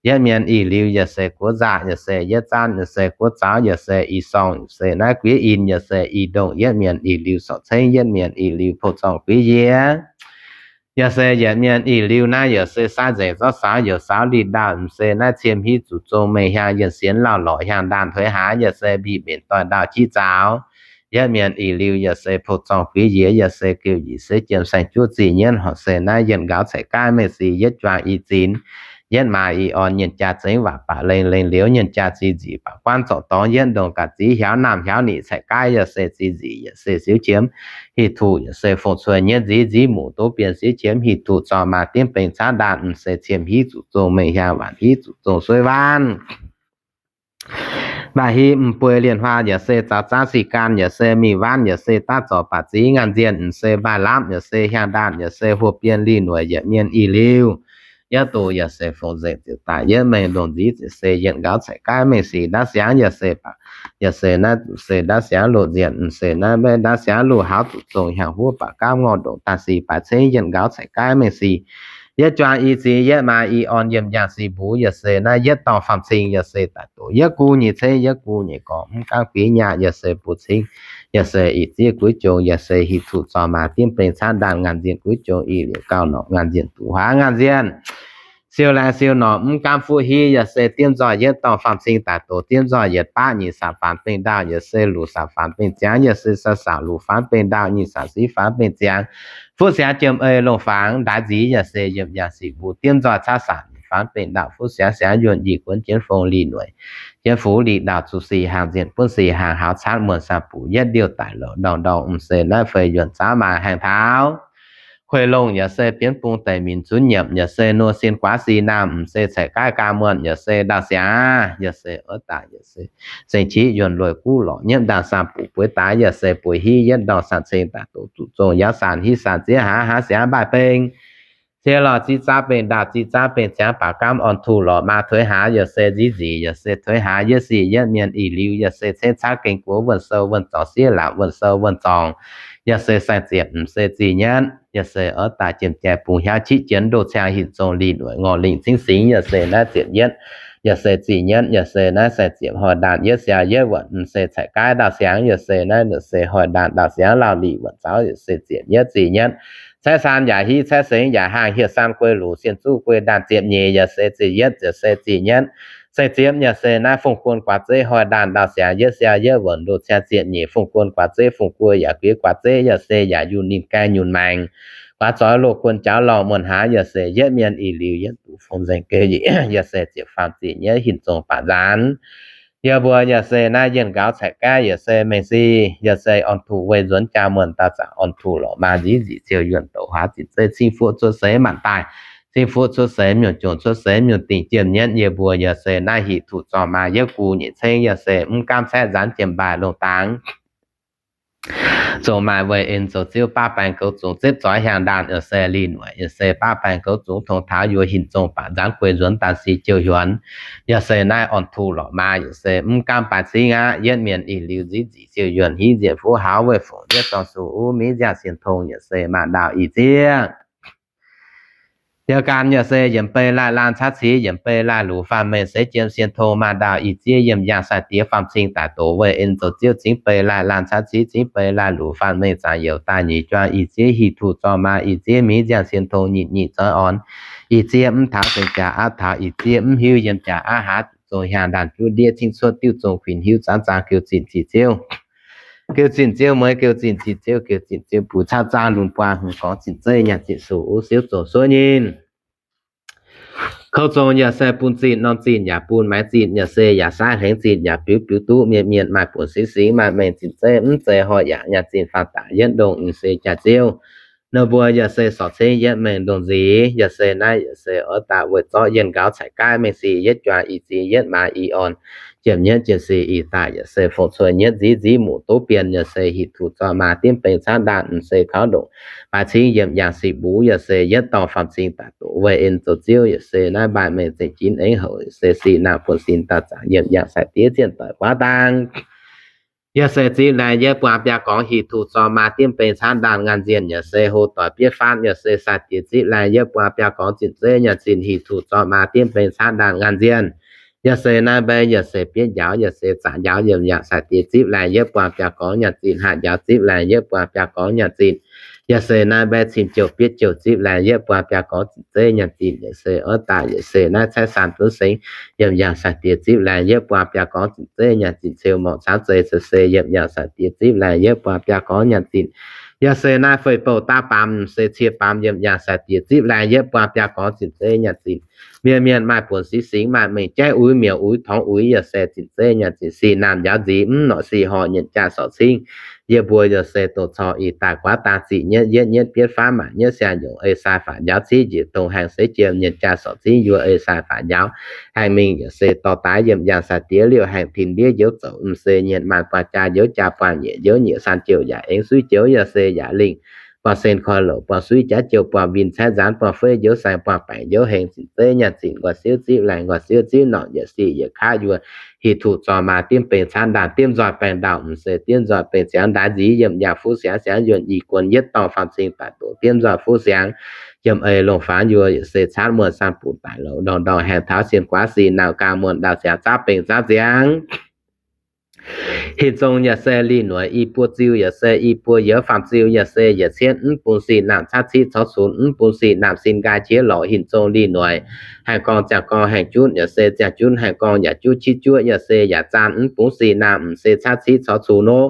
Yietv mienh ih liuz yaac se guov nzaqc yaac se yietv zaanv yaac se guov zaux yaac se i sorng se naaiv guiv in yaac se i ndongh yietv mienh ih liuz sorc cengv yietv mienh ih liuz pou zorng guiv yie. Yaac se yietc mienh ih liuz naaiv yaac se saaiv nzengc zorqv saux youc saux li ndaauh se naaiv ciem hiv zuqc zong mengh hiaang yienh sienx lauh lorqc hiaang ndaanh tuix haaix yaac se mbic mbenc doix ndaauh jiv zaux. Yietv mienh ih liuz yaac se pou zorng guiv yie yaac se geuh nyic seix jiem saeng juov zih nyienv horc se naaiv yienh nqaaux caic gaaiv mengh si yietv juang i zinx. Yietv maa i orn nyienh jaa zengv waac baac lengh lengh liuz nyienh jaa zih nzic baac guanv zorc dorngx yietv ndongh ga'ziv hiaaux naamh hiaaux nic caic gaaiv yaac se zih nzic yaac se siouv qiemx hih tuc yaac se fongc cuei nyienv nziv nziv muc duqv bienh siouv qiemx hih tuc zorqv maa diemv bengx caaiv ndaanh m'seix ciem hiv zuqc zong mengh hiaang waanc hiv zuqc zong suiv waanv. Mbaaih hiv m'bueix lienh huaang yaac se zaux zaanv sic gaanh yaac se mingh waanv yaac se daav zorc baac ziv ngaanh nzienh m'seix mbaaih lamv yaac se hiaang ndaanh yaac se huoqv bienh lih noic yietc mienh ih liuz. Yietv doqc yaac se fongc nzengc ziouc daaih yietv mengh ndongh nziv ziouc se yienh nqaaux caic gaaiv mengh sic ndaauv siangx yaac se baac, yaac se naaiv se ndaauv siangx loz nzienh m'seix naaiv maiv ndaauv siangx loz haux zuqc zong hiaang huov baac gaamv ngorh ndongc daaih sic baaix cengv yienh nqaaux caic gaaiv mengh sic. Yietv juang i zic yietv maa i orn yiem yangh sic mbuo yaac se naaiv yietv dorngh faam cing yaac se daaih doqc yietv guv nyei cengv yietv guv nyei gorngv mv gaamv guiv nyaah yaac se buo cingv. Yaac se ih ziev guiv jong yaac se hih tuc zorqv maa diemv bengx caaiv ndaanh ngaanh nzienh guiv jong ih liouc gauh norqc ngaanh nzienh duqv huaav ngaanh nzienh. Siou laengz siou norqc mv gaamv fuqv hiv, yaac se diemv nzoih yietv dorngh faam-cing daaih doqc diemv nzoih yietc baqv nyic saatc faanx bengh ndaauh, yaac se luc saatc faanx bengh ziangx, yaac se saatc saatc luc faanx bengh ndaauh, nyic saatc siv faanx bengh ziangx. Fuqv siangx jiem ei longh fangx ndaix nziez, yaac se yiem yangh sic mbuo diemv nzoih caaiv saatc faanx bengh ndaauh, fuqv siangx siangx yuonh yie guonv jienv fong li noic, jienv fuqv li ndaauh zuqc sic haangh nzienh buonv sic haangh hauz caatv muonh saah buc yietv ndiuh daic louc ndorngh ndorngh m'seix naaiv fei yuonh zaav maaih haengh taux kueix longh, yaac se bienv bung deic minc zunv nyiemc, yaac se nor sin guaav sic naamh m'seix caic gaaiv gaam muonh, yaac se ndaauh siangx, yaac se oix daaih, yaac se seng qiex yuonh lueic guv lorqc nyiemv ndaangh saah buc bueix daaih, yaac se bueix hiv yietv ndorngh saah ceng daaih doqc zuqc zong yaav saanh hiv saanh ziev haaix haaix siangx mbaaih beng. Cie lorh ziev zaav bengh ndaauh ziev zaav bengh ziangx baac gaamv orn tuh lorqc maa tuix haaix, yaac se nziv nziec, yaac se tuix haaix yietv sic yietv mienh ih liuz, yaac se cengv caaiv gengh guoqv wuonh sou wuonh zorngx siev laauc wuonh sou wuonh zorngx, yaac se saeng ziepc m'seix zih nyienv, yaac se oix daaih jiem jai bungx hiaauv qiex jienv ndoh ciang hinc zong lih noic ngorc lingh cingv singx, yaac se naaiv ziepc yietv, yaac se zih nyienv, yaac se naaiv saeng ziepc hnoi ndaanh yietv siaau yietv wuonc m'seix caic gaaiv ndaauh siangx, yaac se naaiv se hnoi ndaanh ndaauh siangx laauh lih wuonc zaux, yaac se ziepc yietv zih nyienv. Caeqv saan yaac hiv, caeqv sengx yaac haangh, hieh saan guei luc, sien zuqv guei ndaanh ziepc nyeic, yaac se zih yietv, yaac se zih nyienv. Saeng ziepc yaac se naaiv fong guon guaax zeiv hnoi ndaanh ndaauh siangx yietv siaau yietv wuonc ndoh ciang ziepc nyeic fong guon guaax zeiv, fong guei yaac guiex guaax zeiv, yaac se yaac yunh ninh gaeng nyunc maengx, guaax zoix loz guon jaux lorh muonh haaix, yaac se yietv mienh ih liuz yietv duqv fong nzengc geh, yaac se ziepc faam zih nyienv hinc zong baac nzaanx. Yie mbuo yaac se naaiv yienh nqaux caic gaaiv, yaac se mengh sic, yaac se orn tuh weih nzuonx jaa muonh dauh zanc orn tuh lorqc maa nziv nzic ziouc yuonh douc huaax zinh zeiv cingv fuqv cuotv seix maanc daaih, cingv fuqv cuotv seix nyungc jongc cuotv seix nyungc dingc jiem nyienv. Yie mbuo yaac se naaiv hic tuh zorqv maa yietv guv nyeic ceng, yaac se mv gaamv caeqv nzaanx jiem mbaaih longh dangx zoux maaih weih en zoux ziouv baav baengx goux zungx zipv zoix hiaangx ndaanh, yaac se lih noic, yaac se baav baengx goux zungx tong taux yuoz hinc zong baac nzaanx guei nzuonx daaih sic jouh hiuonx. Yaac se naaiv orn tuh lorqc maa, yaac se mv gaamv baaix cingv aqv. Yietv mienh ih liuz nziv nzic ziouc yuonh hiv nzienh fuqv haux weih fongc yietv dorngh suqv uv miv nziangh sien tong, yaac se maaih ndaauh ih zieqv. Yaac gan yaac se yiemc bei laih laanh caav cix, yiemc bei laih luc faanh mengh seix jiem sien tong maaih ndaauh ih zieqv yiem yangh sai-diex faam-cing daaih doqc weih en zoux ziouv cingv bei laih laanh caav cix, cingv bei laih luc faanh mengh zangc youc daaih nyeic juang ih zieqv hic tuh zorqv maa ih zieqv miv nziangh sien tong nyitc nyitc zoih orn ih zieqv mv taux sengx jaax aqv, taux ih zieqv mv hiuv yiem jaax aqv, haaix zong hiaangx ndaanh juv ndiev cingv cuotv diuv zong kuinx hiuv zaangv zaang geu zinh cih ziouv. Geu zinh ziouv mueiz geu zinh cih ziouv, geu zinh ziouv buix caauv zaang lunx buang hmz gorngv zinh zeiv nyaanh zinh suqv uv siouv zoux suov nyinh. Kouv zong yaac se bun zinh norm zinh yaac bun maengx zinh, yaac se yaac saav hlengx zinh yaac biux biux duqv mienh mienh maaih buonc singx singx maaih mengh zinh zeiv mv zeiz horh yaac nyaanh zinh faanh daaih yietv ndongh m'seix jaax ziouv. Ninh mbuo yaac se sorc cingv yietv mengh ndongh nziez, yaac se naaiv yaac se oix daaih weic zorqv yienh nqaux caic gaaiv mengh sic yietv juang ih zieqv yietv maa ih orn jiem nyienv jiem sic ih daaih yaac se fongc cuotv nyienv nziv nziv muqc duqv bienh, yaac se hic tuh zorqv maa diemv beng caanv ndaanh m'seix kaux ndongc baaix cingv yiem yangh sic mbuv, yaac se yietv dorngh faam-cing daaih doqc weih en zoux ziouv, yaac se naaiv mbaanh mengh zengc jinv aengx houc, yaac se sic naamh buonv sin dauh zanc yiem yangh sai-diex zienh doic guaav dang. Yaac se zipv laengz yietv buang biaa gorngv hic tuh zorqv maa diemv beng caanv ndaanh ngaanh nzienh, yaac se hlo doic bietv faanv, yaac se sai-diex zipv laengz yietv buang biaa gorngv zinh zeiv nyaanh zinh hic tuh zorqv maa diemv beng caanv ndaanh ngaanh nzienh. Yaac se naaiv mbei yaac se bietv njaaux, yaac se zaqc njaaux yiem yangh sai-diex zipv laengh yietv buang biaa gorngv nyaanh zinh, haaix njaaux zipv laengh yietv buang biaa gorngv nyaanh zinh. Yaac se naaiv mbei cim jouh bietv jouh zipv laengh yietv buang biaa gorngv zinh zeiv nyaanh zinh. Yaac se oix daaih yaac se naaiv caaiv saan dunv sengx yiem yangh sai-diex zipv laengh yietv buang biaa gorngv zinh zeiv nyaanh zinh, ceu morc caamv zeiz se yiem yangh sai-diex zipv laengh yietv buang biaa gorngv nyaanh zinh. Yaac se naaiv fei bouh daav baamz se cie baamz yiem yangh sai-diex zipv laengh yietv buang biaa gorngv zinh zeiv nyaanh zinh. Mienh mienh maaih buonc singx singx maaih mengh jaiv uix miuc uix torngx uix, yaac se zinh zeiv nyaanh zinh. Sic naamh njaaux nziez mv norqc sic horc nyienc jaa sorc cingv. Yie mbuo yaac se dongh corc ih daaih guaav dang ziqc nyietv yietv nyietv bietv faanv maanc nyietv siang nyungc ei sai faatv njaaux civ njiec dongh haengh seix jiem nyienc jaa sorc cingv yuoz ei sai faatv njaaux haengh mingh, yaac se dorh daaih yiem yangh sai-diex liouh haengh tin ndiev njoux zoux m'seix nyienc maanc buang jaa njoux jaa buang nyiec njoux nyiec saan jouh yaac aengx suiv joux, yaac se yaac lingh buang sen koi louc buang suiv jaav jouh buang win caaiv nzaanx buang feiv njoux saeng buang baengc njoux hengx zinh zeiv nyaanh zinh nqoi siouv zipv laengh nqoi siouv zipv norqc yietc sic yietc kaav yuoz hic tuc zorc maa diemv beng caanv ndaanh diemv nzoih baengh ndau m'seix diemv nzoih beng ziangx ndaix nziez yiem yangh fuqv siangx siangx yuonh i guon yietv dorngh faam cing daaih doqc diemv nzoih fuqv siangx yiem ei longh faanx yuoz yaac se caanv muonh saan buc daic louc ndorngh ndorngh haengh taux sien guaav sic naamh gaang muonh ndau siangx zaapv beng zaapv ziangx. Hinc zong yaac se lih noic i buo ziu, yaac se i buo youz faam ziu, yaac se yietc cietv mv bun sin naamh caqv ciqv corc cunx, mv bun sin naamh sin nqaai jiex lorqc. Hinc zong lih noic haengh gorngv ziangh gorngv haengh jutv, yaac se ziangh jutv haengh gorngv yaac jutv ciqv juoqv, yaac se yaac zaanh mv bun sin naamh m'sieqv caqv ciqv corc cunx nor.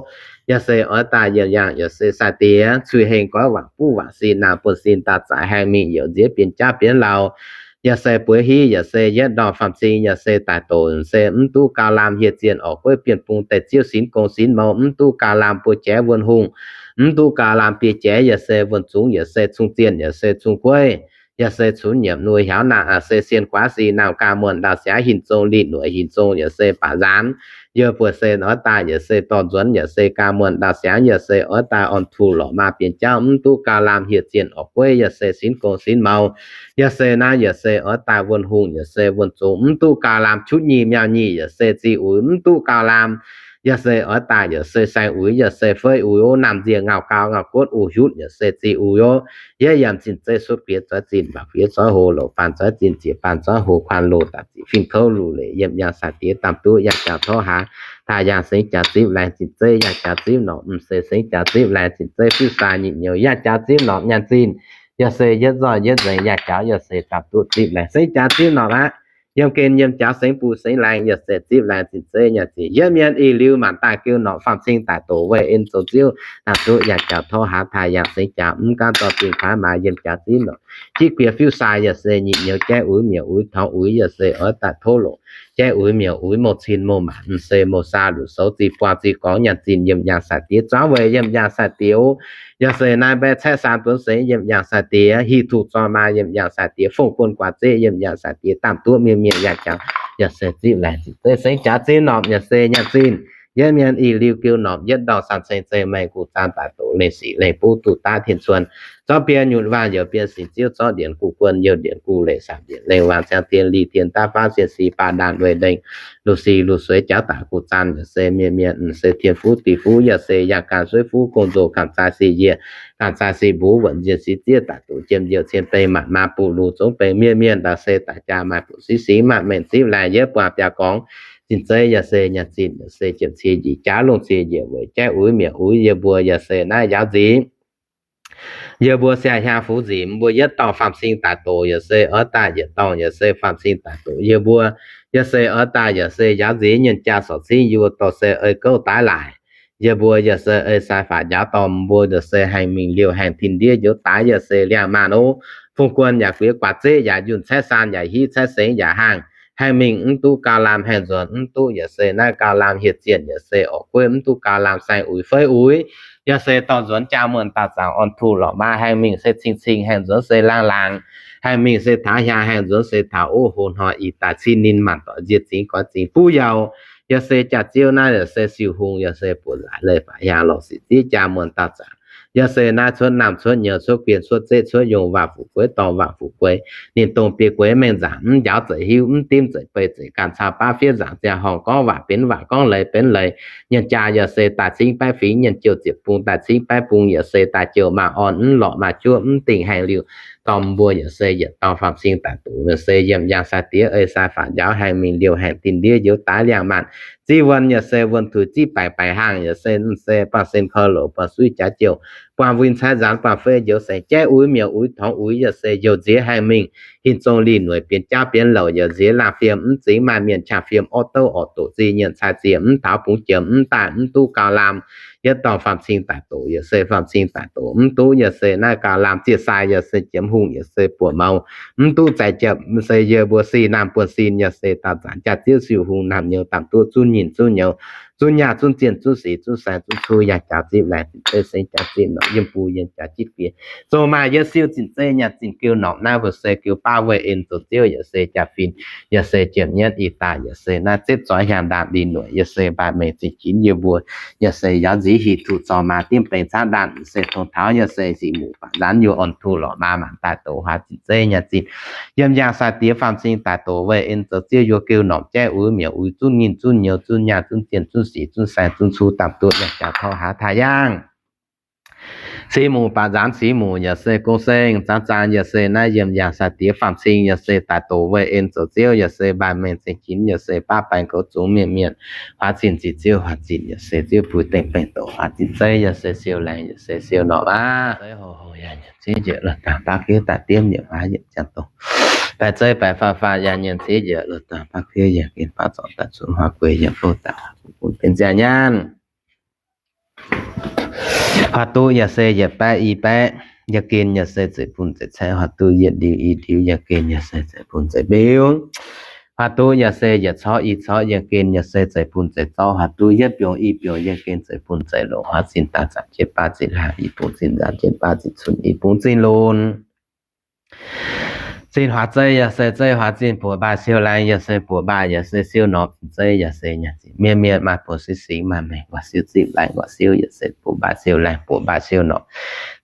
Yaac se oix daaih yiem yangh, yaac se sai-diex cuiv heng goiv waac buv waac sin naamh buonv sin daaih zaaix haengh mingh youc nziex bienx jauv bienx lauh. Yaac se bueix hiv, yaac se yietv ndorh faam-cing, yaac se daaih doqc se mv duqv gauh lamh hieh zienh orqc gueiv bienh bung deix ziouv sinx gong sinx mou, mv duqv gauh lamh buo jaaix wuonh hungh, mv duqv gauh lamh biei jaaix, yaac se wuonh zungx, yaac se cung zienh, yaac se cung gueiv, yaac se cunx nyiemc nuo hiaaux naanc, se sien guaav sin naamh ganh muonh ndau siangx hinc zong lih noic hinc zong yaac se baac nzaanx. Yie mbuo se oix daaih yaac se dorh nzuonx, yaac se ganh muonh ndau siangx, yaac se oix daaih orn tuh lorqc maa bienx jauv mv duqv gauh lamh hieh zienh orqc gueiv, yaac se sinx gong sinx mou. Yaac se naaiv yaac se oix daaih wuonh hungh, yaac se wuonh zungx mv duqv gauh lamh qutv nyic miauh nyic, yaac se zih uix mv duqv gauh lamh. Yaac se oix daaih yaac se saeng uix, yaac se feiv uix, o naamh nziec ngauh gau ngauh guotv uix hiuv, yaac se zih uix o. Yie yaac zinh zeiv sutv fiev zoix zinh, mbaac fiev zoix hoc, loc baan zoix zinh, zieqc baan zoix hoc, kuan loz daaih ziqc fingx kouv luc leic, yiem yangh sai-diex daamh duqv yangh jaax torv haax, taaih yangh sengx jaax zipv laengz zinh zeiv, yangh jaax zipv norqc m'seix sengx jaax zipv laengz zinh zeiv, fiuv sai nyic nyouz yangh jaax zipv norqc nyaanh zinh, yaac se yietv nzoih yietv nzengc yangh jaax, yaac se daamh duqv zipv laengz sengx jaax zipv norqc aqv. Yiem gen yiem jaax sengx bun sengx laengz, yaac se zipv laengz zinh zeiv nyaanh zinh, yietv mienh ih liuz maanc daaih geu norqc faam-cing daic doqc weih en zoux ziouv, daamh duqv yangh jaax torv haax, taaih yangh sengx jaax mv gaanv dorh zinh paaiv maaiz yiem jaax zipv norqc, jiv guiex fiuv sai yaac se nyic nyouz, jaiv uix miuc uix torngx uix, yaac se oix daaih tov longc jaiv uix miuc uix mouh cin mouh maanc, m'seix mouh saa luc soux zih buangh zih gorngv nyaanh zinh yiem yangh sai-diex zuangx weic yiem yangh sai-diex o. Yaac se naaiv mbaeqv caeqv saan buonv seix yiem yangh sai-diex, hih tuh zorng maa yiem yangh sai-diex, fongv guon guaax zeqv yiem yangh sai-diex, daamh duqv mienh mienh yangh jaax, yaac se zipv laengz zinh zeiv sengx jaax zipv norqc, yaac se nyaanh zinh. Yietv mienh ih liuz geu norqc yietv ndorh san ceng zeiv maengx guv zaanv daaih doqc lengh sic lengh buv duqv daav tien cuon, zorqv biei nyutc waanh youc biei sic ziouv, zorqv ndienx guv guon youc ndienx guv leic, saamv ndienx lengh waanh ziangh tien lih tien daav faav sien sic baac ndaanh weic lengh, luc sic luc sueix jauv daaih guv zaanv, yaac se mienh mienh m'seix tien fuv dih fuv, yaac se yangh ganh sueiv fuv gong-nzou ganh zaai sic yiec, ganh zaai sic mbuv wuonc nzienh sic zieqv daaih doqc jiem youc cien beng maanc maa buqc lungh zongx beng, mienh mienh ndau se daaih jaa maaih buqc siqv singx maaih mengh zipv laengz yietv buangh biaa gorngv zinh zeiv, yaac se nyaanh zinh, yaac se jiem cie njiec jaav longh cie njiec weic jaiv uix miuc uix. Yie mbuo yaac se naaiv yaauv nziex, yie mbuo siang hiaang fuv nziex, mbuo yietv dorngh faam-cing daaih doqc yaac se oix daaih yietc dorngh, yaac se faam-cing daaih doqc yie mbuo, yaac se oix daaih yaac se yaauv nziex nyienh jaa sorc cingv yie mbuo dorh se ei gouv daaih laaic. Yie mbuo yaac se ei sai faatv njaaux dorh mbuo yaac se haengh mingh liouh haengh tin ndiev njoux daaix, yaac se liangh maanh o. Fongv guon yaac guiex guaax zeqv yaac njunh caeqv saan yaac hiv caeqv sengx yaac haangh, haengh mingh mv duqv gauh lamh haengh nzuonx mv duqv, yaac se naaiv gauh lamh hieh zienh, yaac se orqc gueiv mv duqv gauh lamh saeng uix feiv uix. Yaac se dorh nzuonx jaa muonh daaih zaangc orn tuh lorqc maa, haengh mingh se cing-cing haengh nzuonx se laangh laangc, haengh mingh se taux hiaang haengh nzuonx se taux o. Hoz hnoi ih daaih cin ninh maanc doic nzie zingx goix zingx buv youh. Yaac se jaax ziouv naaiv yaac se siou hungh, yaac se buonc laaix leiz faatv hiaang lorz sic zieqv jaa muonh daaih zaangc. Yaac se naaiv cuotv naamh cuotv nyouz cuotv guienh cuotv zeqv cuotv yongh waac fu'jueiv dorngh waac fu'jueiv, ninh dongh biei gueix mengh nzaangc mv njaaux zeic hiuv mv dimv zeic bei zeic ganh cau baav fiev nzaangc ziangh horngh gorngv waac benx waac gorngv leiz benx leiz. Nyienh jaa yaac se daaih cingv baeqv fingx, nyienh jouh ziepc bung daaih cingv baeqv bung, yaac se daaih jouh maaih orn mv lorqc maaih juov mv dingh haengh liuh. Dorh mbuo yaac se yietc dorngh faam-cing daaih doqc, yaac se yiem yangh sai-diex ei sai faatv njaaux haengh mingh liouh haengh tin ndiev njoux daaix liangh maanh. Ziv wuonh yaac se wuonh tuix ziv baengc baengc haangh, yaac se mv se buangh sen kouv loc buangh suiv jaax jouh, buangh win caaiv nzaanx buangh fei njoux saeng, jaiv uix miuc uix torngx uix, yaac se youh nziex haengh mingh. Hinc zong lih noic bienx jauv bienx louc, youh nziex laangh fiem mv zingx maaih mienh qangh fiem orv douv orqc doqc zih nyienc cai ziec mv taux bungx jiem mv daaih mv duqv gauh lamh. Yietv dorngh faam-cing daaih doqc yaac se faam-cing daaih doqc mv duqv, yaac se naaiv gauh lamh zieqc sai, yaac se jiem hungh, yaac se buoqc mouz mv duqv zaix jepv, se yie mbuo sin naamh buonv sin, yaac se daauh zanc jaax zieqv siou hungh naamh nyouz daamh duqv zunv nyinh zunv nyouz, zunv nyaah zunv zienh zunv sic zunv saeng zunv cu yangh jaax zipv laengz zinh zeiv sengx jaax zipv norqc yiem bung yiem jaax zipv bieqc zong maaih yietv siou zinh zeiv nyaanh zinh geu norqc naaiv mbuo se geu baav weih en zoux ziouv, yaac se jaa-fin, yaac se jiem nyienv ih daaih, yaac se naaiv zipv zoix hiaang ndaamv lih noic, yaac se mbaanh mengh zinh jinv yie mbuo, yaac se yaauv nziex hieh tuh zorng maa dimv bengx caaiv ndaamv se tong taux, yaac se sic muc faatv nzaanx yaac orn tuh lorqc maa maanc daaih doqc huaax zinh zeiv nyaanh zinh. Yiem yangh sai-diex faam-cing daaih doqc weih en zoux ziouv yaac geu norqc jaiv uix miuc uix zunv nyinh zunv nyouz zunv nyaah zunv zienh zunv sic zunv saeng zunv cu daamh duqv yangh jaax torv haax taaih yangh Six muc baac nzaanx six muc yaac se gong seng, zaang zaang yaac se naaiv yiem yangh sai-diex faam-cing yaac se daaih doqc weih en zoux ziouv yaac se mbaih mengh zingh jinx yaac se baav baengh goux zungx mienh mienh huaav zinh ziqc ziouv huaav zinh yaac se ziouv buix dengh baengh doqc huaav zinh zeiv yaac se siou laengz yaac se siou norqc aqv. Zeiv hoc hoc yaac nyiemc civ njiec loz-dangx baav kiuv daaih diemv nyiemc huaav yietc ziangh dongh baeqc zeiv baeqc faam faam yaac nyiemc civ njiec loz-dangx baav kiuv yaac gen baav zorc daaih cunx huaav gueix yaac fouv daaih huaav bun benx ziangh nyaanh. Huaav duqv yaac se yietc baeqv i baeqv, yaac gen yaac se zeiv bun zeiv caeqv. Huaav duqv yietc ndiux i ndiux, yaac gen yaac se zeiv bun zeiv mbiux. Huaav duqv yaac se yietc corc i corc, yaac gen yaac se zeiv bun zeiv zorqv. Huaav duqv yietc biongc i biongc, yaac gen zeiv bun zeiv longc. Huaav zinh daaih zanc jienv baav zinh hlaang, i bungx zinh nzaanx jienv baav zinh cunx, i bungx zinh lunx. Zinh huaav zeiv yaac se zeiv huaav zinh buoqc mbaih siou laengz yaac se buoqc mbaih yaac se siou norqc. Zinh zeiv yaac se nyaanh zinh mienh mienh maaih buoz siqv singx maaih mengh guaax siouv zipv laengz guaax siouv yaac se buoqc mbaih siou laengz buoqc mbaih siou norqc.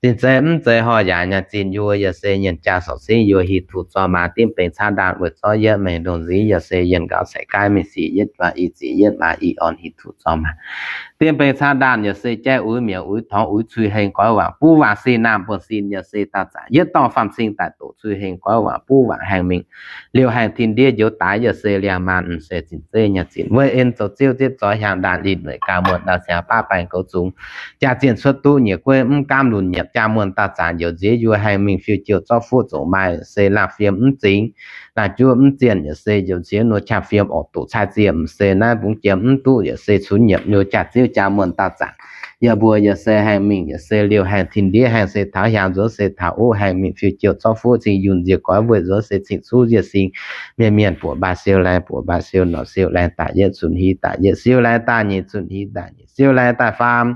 Zinh zeiv mv zeiz horh yaac nyaanh zinh yuoz yaac se yienh jaa sorc cingv yuoz hieh tuv zorqv maaz diemv beng caqv ndaanh weic zorqv yietv mengh ndongh nziv yaac se yienh nqaaux caiv gaiv mingh sic yietv juaav i ziqc yietv maaz i orn hieh tuv zorqv maaz diemv beng caqv ndaanh yaac se jaiv uix mi'aqv uix torngx uix cui heng goiv waac buv waac sin naamh buonv sin yaac se daaih zanc yietv dorngh faam-cing daaih doqc cui heng goiv waac buv waac haengh mingh liouh haengh tin ndiev njoux daaix yaac se liangh maanh m'seix zinh zeiv nyaanh zinh weih en zoux ziouv zipv zoix hiaangx ndaanh lih noic gauh muonh ndau siangx baav baengh goux zungx jaax zienh cuotv duqv nyiec gueiv mv gaamv lunc nyiepc jaa muonh daaih zanc njoux nziex yuoz haengh mingh fiuv jouh zorqv fuqv zongc maaih yaac se laangh fiem mv zingx laangh juov mv zienh yaac se njoux nziex nor qaqv fiem orqc doqc cai zienh m'seix naaiv bungx jiem mv duqv yaac se cunx nyiepc nor jaax ziouv jaa muonh daaih zanc yaac mbuo yaac se haengh mingh yaac se liouh haengh tin ndiev haengh se taux hiaangx nzuonx se taux uv haengh mingh fiuv jouh zorqv fuqv cing yunh nziex goiv weih nzuonx se cing cuv nziex sing mienh mienh buoqc mbaih siou laengz buoqc mbaih siou norqc siou laengz daaih yietv cunx hi daaih yietv siou laengz daaih nyic cunx hi daaih nyic siou laengz daaih faam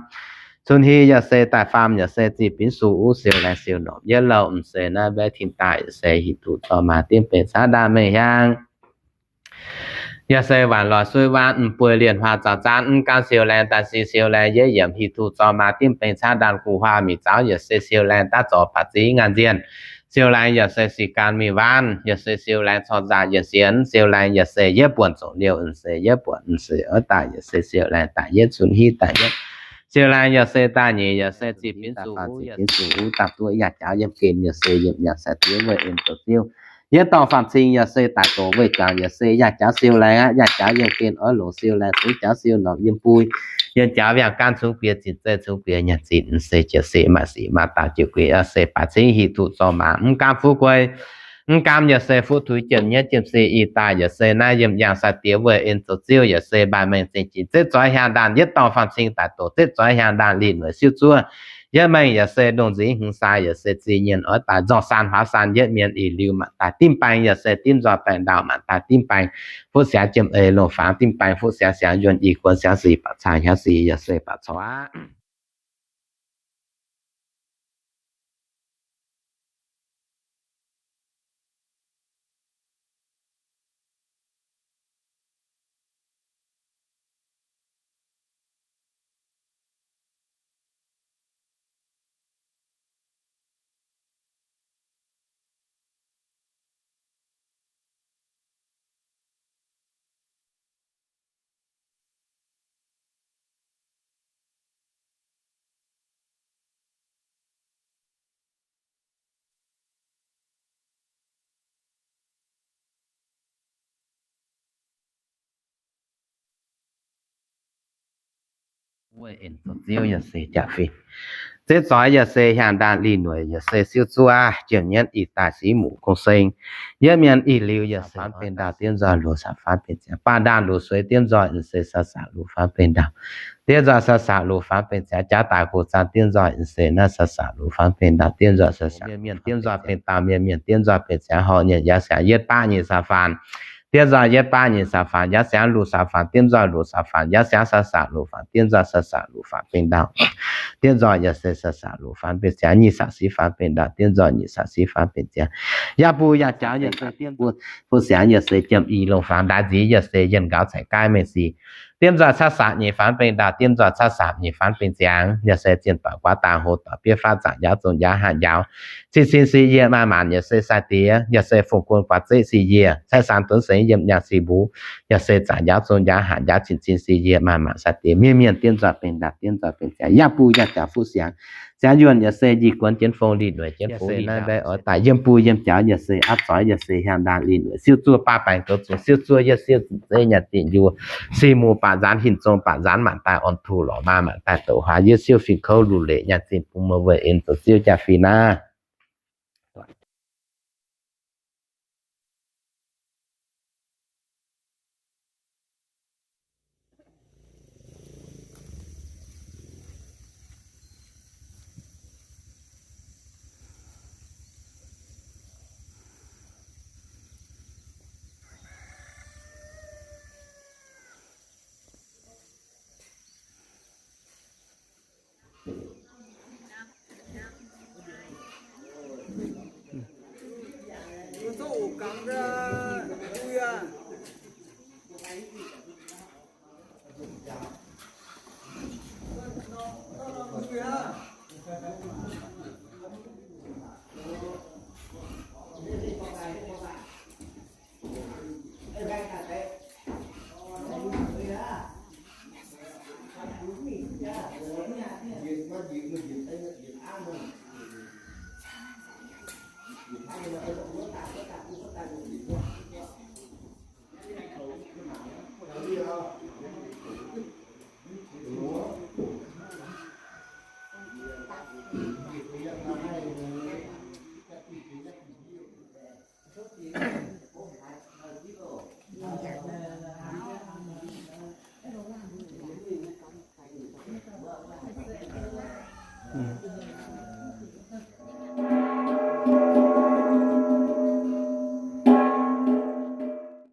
cunx hi yaac se daaih faam yaac se zih binv suh uv siou laengz siou norqc yietv louh m'seix naaiv mbaeqv tin daaih yaac se hieh tuv zorqv maaz diemv beng caqv ndaanh mengh hiaangx yaac se waanc lorz suiv waanv m'bueix lienh huaang zaux zaanv mv gaanv siou laengz daaih si siou laengz yietv yiemc hieh tuv zorqv maaz diemv beng caqv ndaanh guv huaang mi'zauv yaac se siou laengz daav zorc baac zingx ngaanc nzienh siou laengz yaac se sic gaanv mingh waanv yaac se siou laengz corc nzaac yietc sienx siou laengz yaac se yietv buonc zongc liouh m'seix yietv buonc m'seix oix daaih yaac se siou laengz daaih yietv cunx hi daaih yietv siou laengz yaac se daaih nyic yaac se zih binv suh uv yaac se uv daaih duqv yaac jaax yiem gen yaac se yiem yaac sai diev weih en zoux ziouv yietv dorngh faam-cing yaac se daaih doqc weih juangc yaac se yaac jaax siou laengz aqv yaac jaax yiem gen oix longc siou laengz cunx jaax siou norqc yiem bui yiem jaax wiangh gaanv cunx guiex zinh zeiv cunx guiex nyaanh zinh m'seix jiex se maaih sic maaih daaih jiex guiex yaac se baac cingv hieh tuv zorqv maaz mv gaamv fuqv guei mv gaamv yaac se fuqv tuix jiem nyietv jiem se i daaih yaac se naaiv yiem yangh sai diex weih en zoux ziouv yaac se mbaih mengh zingh jiex zipv zoix hiaangx ndaanh yietv dorngh faam-cing daaih doqc zipv zoix hiaangx ndaanh lih noic siouv zuov yietv mengh yaac se ndongh nzingx hmz sai yaac se zinh nyienx oix daaih nzorng saan huaav saan yietv mienh ih liuz maanc daaih dimv baeng yaac se dimv nzoih baengh ndau maanc daaih dimv baeng fuqv siangx jiem eix longc fangx dimv baeng fuqv siangx siangx yuonh i guon siangx sic baac caaih hiaangx sic yaac se baac corc aqv. Weih en zoux ziouv yaac se jaax fih. Zipv zoix yaac se hiaangx ndaanh lih noic yaac se siouv zuov jiem nyietv ih daaih siqv muc gong seng. Yietv mienh ih liuz yaac se faanv benx ndau diemv nzoih luoqc caux faanv benx ziangx. Baac ndaanh luoqc sueix diemv nzoih se saax saax luoqc faanv benx ndau. Diemv nzoih saax saax luoqc faanv benx ziangx. Jaav daaih gox zaang diemv nzoih se naaiv saax saax luoqc faanv benx ndau. Diemv nzoih saax saax mienh mienh diemv nzoih benx ndau mienh mienh diemv nzoih benx ziangx. Horc nyienc yaac siangx yietv baav nyei saax faanv diemv nzoih yietv baav nyei saax faanv yaac siangx luoqc saax faanv diemv nzoih luoqc saax faanv yaac siangx saax saax luoqc faanv diemv nzoih saax saax luoqc faanv benx ndau. Diemv nzoih yaac se saax saax luoqc faanv benx ziangx. Nyic saax siqv faanv benx ndau. Diemv nzoih nyic saax siqv faanv benx ziangx. Yaac buo yaac jaux yaac se diemv buo, buo siangx yaac se jiem i longc faanv ndaix nziv yaac se yienh nqaaux caiv gaiv mengh sic. Diemv nzoih caqv saqc nyeic faanv benx ndau. Diemv nzoih caqv saqc nyeic faanv benx ziangx. Yaac se zienh doic guaav dangh hlo doic bieiv faatv zaangc njaaux zong njaaux hatc njaaux cin cin si yie maaih maanc yaac se sai diex yaac se fongc guon guaav zeqv si yie caiv saan dunv sengx yiem nyaanh si mbuv yaac se zaangc njaaux zong njaaux hatc njaaux cin cin si yie maaih maanc sai diex mienh mienh diemv nzoih benx ndau. Diemv nzoih benx ziangx. Yaac buo yaac jaux fuqv siangx Ziangx yuonh yaac se njiec guonx jienv fong lih nueic jienv fong lih naaiv mbaeqv oix daaih yiem buo yiem jaux yaac se apv zoix yaac se hiaangx ndaangc lih nueic siou zuov baav baengc goux zuqc siou zuov yaac siou zuqc zeiv nyanc zinh njuov se muoz baac nzaanx hinc zong baac nzaanx maanc daaih orn tuh lorqc maa maanc daaih douc huaax yie siou fingx kouv luc leic nyanc zinh bung muoz weic en zoux siou jaa fih naaiv.